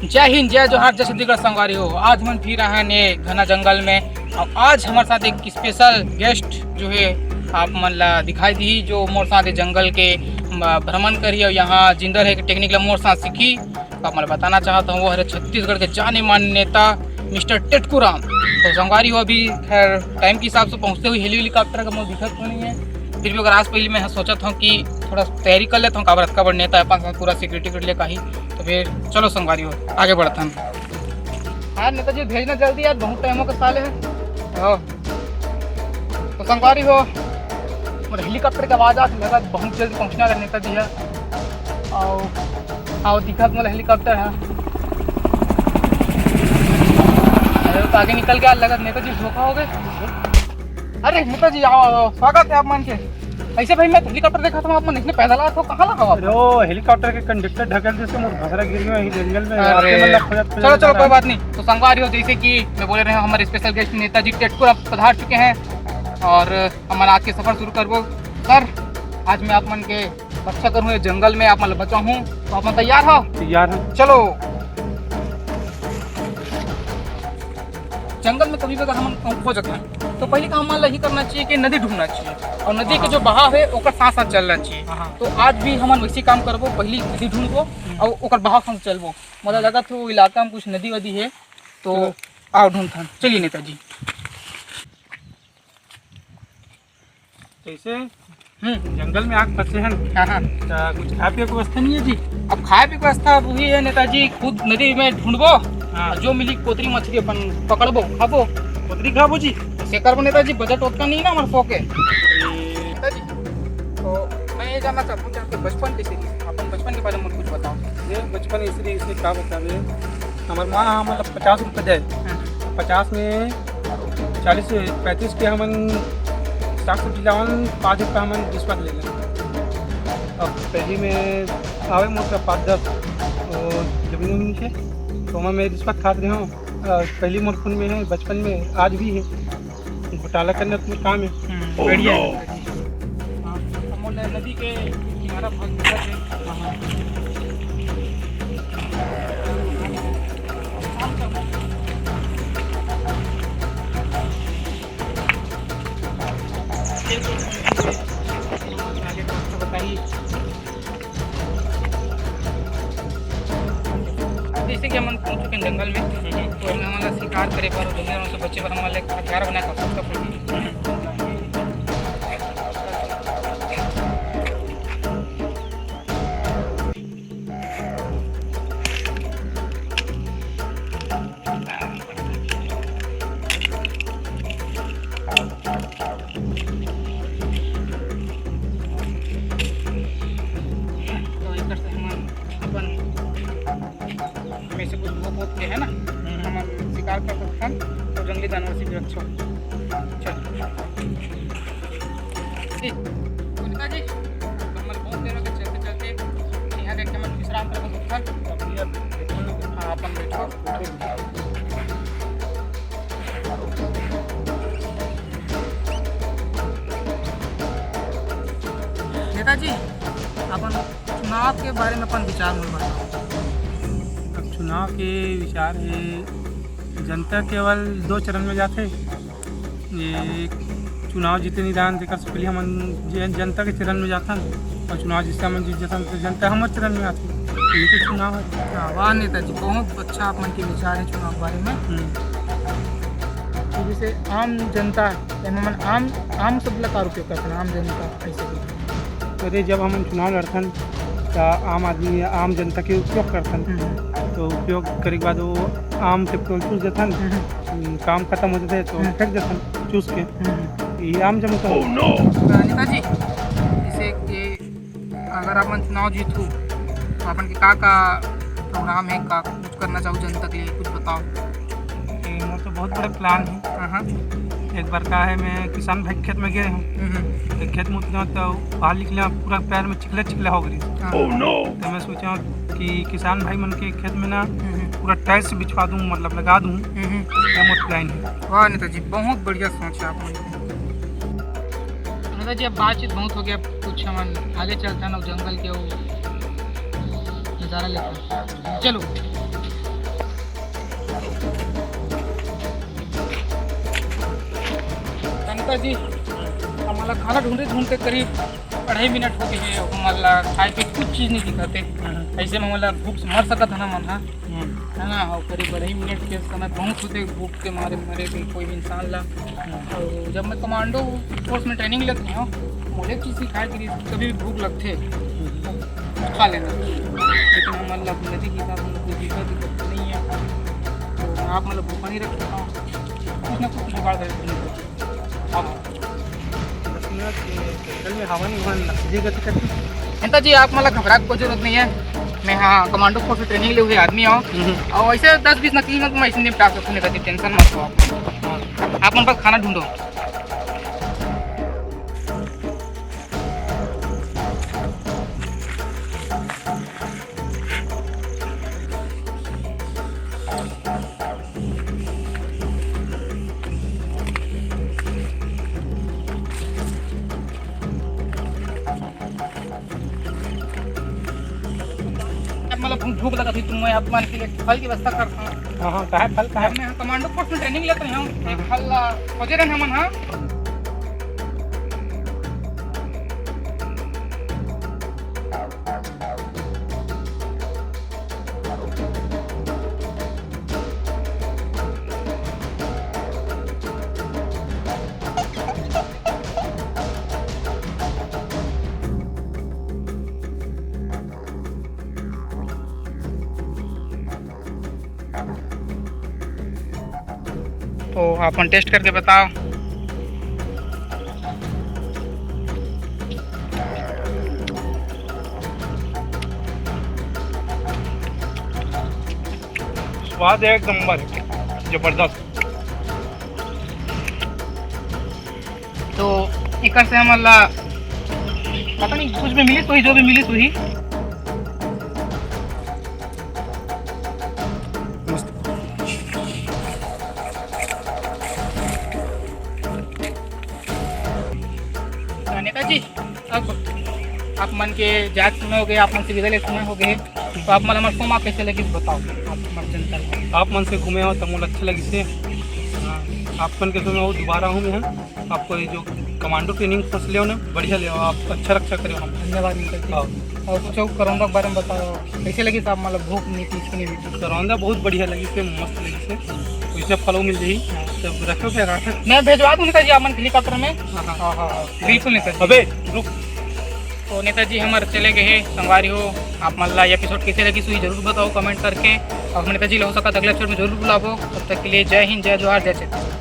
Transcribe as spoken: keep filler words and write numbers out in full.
जय हिंद, जय जोहार, जय छत्तीसगढ़ संगवारी हो। आज हमन फिर आए हन ये घना जंगल में, अउ आज हमर साथ एक स्पेशल गेस्ट जो है आप मन ला दिखाई दी, जो मोर साथ ये जंगल के म, भ्रमण करी अउ यहाँ जिंदा रहे के टेक्निक ला मोर साथ सीखी। तो आप मन ला बताना चाहत हूँ, वो हरे छत्तीसगढ़ के जाने माने नेता मिस्टर टेटकू राम। तो संगवारी हो, अभी खैर टाइम के हिसाब से पहुँचते हुए हेली हेलीकॉप्टर का मोर दिखत तो नहीं है, फिर भी अगर आज पहली मैं सोचत हूँ कि थोड़ा तैयारी कर लेता हूँ, काबर अतका बड़ नेता है, अपन साथ पूरा सिक्योरिटी कर ले काही। तो फिर चलो संगवारी हो, आगे बढ़त हन। यार नेताजी, भेजना जल्दी यार, बहुत टाइम हो गया साले है। आओ। तो संगवारी हो, मोर हेलीकॉप्टर के आवाज आ लगा, बहुत जल्दी पहुंचना है नेताजी है। आओ, आओ, दिखत मोला हेलीकॉप्टर है। अरे, तो आगे निकल गया, लगा नेताजी धोखा हो गए। अरे नेताजी, आओ, आओ, स्वागत है आप मन के। ऐसे भाई, मैं हेलीकॉप्टर देखा था, आप मन इसने पैदल आते हो, कहाँ लगा आप? अरे, वो हेलीकॉप्टर के कंडक्टर ढकेल देसे मोर भसरा गिर गया यही जंगल में। अरे। आपके मतलब खोजत, खोजत चलो, चलो, निकला। कोई बात नहीं। तो संगवारी हो, जैसे कि मैं बोले रहे हूँ, हमारे स्पेशल गेस्ट नेताजी टेटकू राम पधार चुके हैं और हमन आज के सफर शुरू करबो। सर, आज मैं आप मन के रक्षा करूँ ये जंगल में, आप मन ला बचाहूँ, तो आप मन तैयार हो? तैयार है। चलो। जंगल में कभी भी अगर हमन कहूँ खोजत हन, तो पहली काम हमन ला ही करना चाहिए कि नदी ढूंढना चाहिए, और नदी के जो बहाव है, ओकर साथ साथ चलना चाहिए। हाँ। तो आज भी हमन वैसे काम करबो, पहली नदी ढूंढबो और ओकर बहाव साथ चलबो। मतलब लगा तो इलाका में कुछ नदी वदी है, तो चलो। आओ ढूंढथन। चलिए नेताजी। कैसे? हम्म। जंगल में आके फंसे हैं। हाँ, हाँ। तो कुछ खाए पिए की व्यवस्था नहीं है जी? अब खाए पिए की व्यवस्था अब वही है नेताजी, खुद नदी में ढूंढबो, हाँ। और जो मिली कोतरी मछली अपन पकड़बो, खाबो। कोतरी खाबो जी? से करबो नेताजी, बजट उतना नहीं ना हमारे फोके। नेताजी, तो मैं ये जानना चाहता हूँ कि आपके बचपन कैसे रही? अपन बचपन के बारे में कुछ बताओ। ये बचपन ऐसे रही, इसलिए क्या बतावे, हमारे माँ मतलब पचास रुपये दे, हाँ। पचास में चालीस, पैंतीस के हमन साग सब्जी लावन, पाँच रुपया हमन रिश्वत ले लेन। अब पहली में आवे मोर का पाँच दस, वो जमीन उमीन के, तो ओमा मैं रिश्वत खात रहे हूँ। अ, पहली मोर खून में है, बचपन में, आज भी है। घोटाला करना अपने काम है। हम्म, बढ़िया है। हाँ, अमूल नदी के किनारा बहुत अच्छा है। हाँ, हाँ। जैसे कि हमन पहुंच चुके हैं जंगल में, तो हमन ला शिकार करे बर, जंगल से बचे बर हमन ला एक हथियार बना के आवश्यकता पड़ही। तो एकर से हमन अपन में से कुछ भूत वूत के है ना, हम्म। हमन शिकार कर सकथन, तो जंगली जानवर से भी रक्षा हो। चल। जी, उनका जी, हमन बहुत देर हो गए चलते चलते, यहाँ देख के हमन विश्राम कर सकथन। हाँ, अपन बैठो। नेताजी, अपन चुनाव के बारे में अपन विचार मन बताओ। अब चुनाव के विचार है, जनता केवल दो चरण में जाथे। ये चुनाव जीते नहीं रहन, तेकर से पहले हमन जन-, जनता के चरण में जाथन, और चुनाव जिससे हमन जीत जाथन, तो जनता हमर चरण में आथे। यही तो चुनाव है। हाँ, वाह नेताजी, बहुत अच्छा आप मन के विचार है चुनाव के बारे में। हम्म। तो जैसे आम जनता, एमे हमन आम, आम शब्द ला का उपयोग करथन, आम जनता ऐसे भी? अरे, जब हमन चुनाव लड़थन, त आम आदमी, आम जनता के उपयोग करथन। हम्म। तो उपयोग करे के बाद वो आम के पेड़ चूस देथन, हम्म। काम खत्म हो जाथे, तो हम्म। फेंक देथन चूस के। हम्म। ये आम जनता। तो नेताजी, जैसे कि अगर अपन चुनाव जीतहू, तो अपन के का का प्रोग्राम है, का कुछ करना चाहूँ जनता के लिए, कुछ बताओ। ए, मोर तो बहुत बड़े प्लान है। हाँ, हाँ। एक बार का है, मैं किसान भाई के खेत में गए हूँ। हम्म, हम्म। तो खेत में उतरे तो बाहर निकले, पूरा पैर में चिकले चिकले हो गए। हाँ। तो मैं सोचा कि किसान भाई मन के खेत में ना हम्म, हम्म। पूरा टाइल्स बिछवा दूँ, मतलब लगा दूँ। हम्म, हम्म। ये मोर प्लान है। वाह नेताजी, बहुत बढ़िया सोच है आप मन के। नेताजी, अब बातचीत बहुत हो गया, कुछ हमन आगे चलथन अउ जंगल के वो नजारा लेथन। चलो। जी, हमन ला खाना ढूंढते ढूंढते करीब अढ़ाई मिनट हो गए हे, हमन ला खाए के कुछ चीज नहीं दिखत हे। हम्म। ऐसे में हमन ला भूख से मर सकत हे ना मन हा, हम्म। है ना? और करीब अढ़ाई मिनट के समय बहुत होते भूख के मारे मरे भी कोई भी इंसान ला। हम्म। और जब मैं कमांडो फोर्स में ट्रेनिंग लेते हूँ, मुझे चीज सिखाए कि कभी भी भूख लगते तो खा लेना, लेकिन हमन ला नदी के हिसाब से कोई दिक्कत दिक्कत तो नहीं है, तो मैं आप मतलब भूखा नहीं रख सकता हूँ, कुछ ना कुछ जुगाड़ करके अब नेता जी, आप मतलब घबरा के कोई जरूरत नहीं है। मैं हाँ कमांडो फोर्स ट्रेनिंग ले हुए आदमी हूँ। हम्म। और ऐसे दस बीस नकली में तो मैं इसे निपटा सकूँ नेता जी, टेंशन मत लो आप। हाँ। आप मन बस खाना ढूंढो। अब मतलब भूख, भूख लगा थी, तो मैं आप मन के लिए फल की व्यवस्था करता हूँ। हाँ, हाँ, का है फल, का है? मैं कमांडो फोर्स में ट्रेनिंग लेते हैं हम। एक फल ला खोजे रहन हमन, हाँ। तो आप मन टेस्ट करके बताओ। स्वाद एक नंबर, जबरदस्त। तो एकर से हमन ला पता नहीं कुछ भी मिलिस होही, जो भी मिलिस होही। मस्त। तो नेताजी, अब आप मन के जात समय हो गए, आप मन से विदा ले समय हो गए, तो आप मन हमर सोमा कैसे लगिस बताओ, आप मन जनता ल। आप मन से घूमे हो तो मोला अच्छा लगिस हे। हाँ, आप मन के सोमा हो दोबारा हूँ मैं, हाँ। आपको ये जो कमांडो ट्रेनिंग फोर्स ले हो ना, बढ़िया ले हो, आप अच्छा रक्षा करे हो हम। धन्यवाद नेताजी। हाँ। और कुछ और करौंदा के बारे में बताओ, कैसे लगिस आप मतलब भूख नहीं थी, इसकी नहीं थी? करौंदा बहुत बढ़िया लगिस हे, मस्त लगिस हे। वैसे फलो मिल जाही। हाँ। तब रखो क्या रखो। मैं भेजवा दूँ नेताजी आप मन हेलीकॉप्टर में। हाँ, हाँ। हाँ, हाँ, हाँ। बिल्कुल नेताजी। अबे रुक। तो नेताजी हमर चले गए हैं, संगवारी हो, आप मन ला ये एपिसोड कैसे लगिस होही जरूर बताओ कमेंट करके, और नेताजी ला हो सकत अगले एपिसोड में जरूर बुलाबो। तब तक के लिए जय हिंद, जय जोहार, जय छत्तीसगढ़।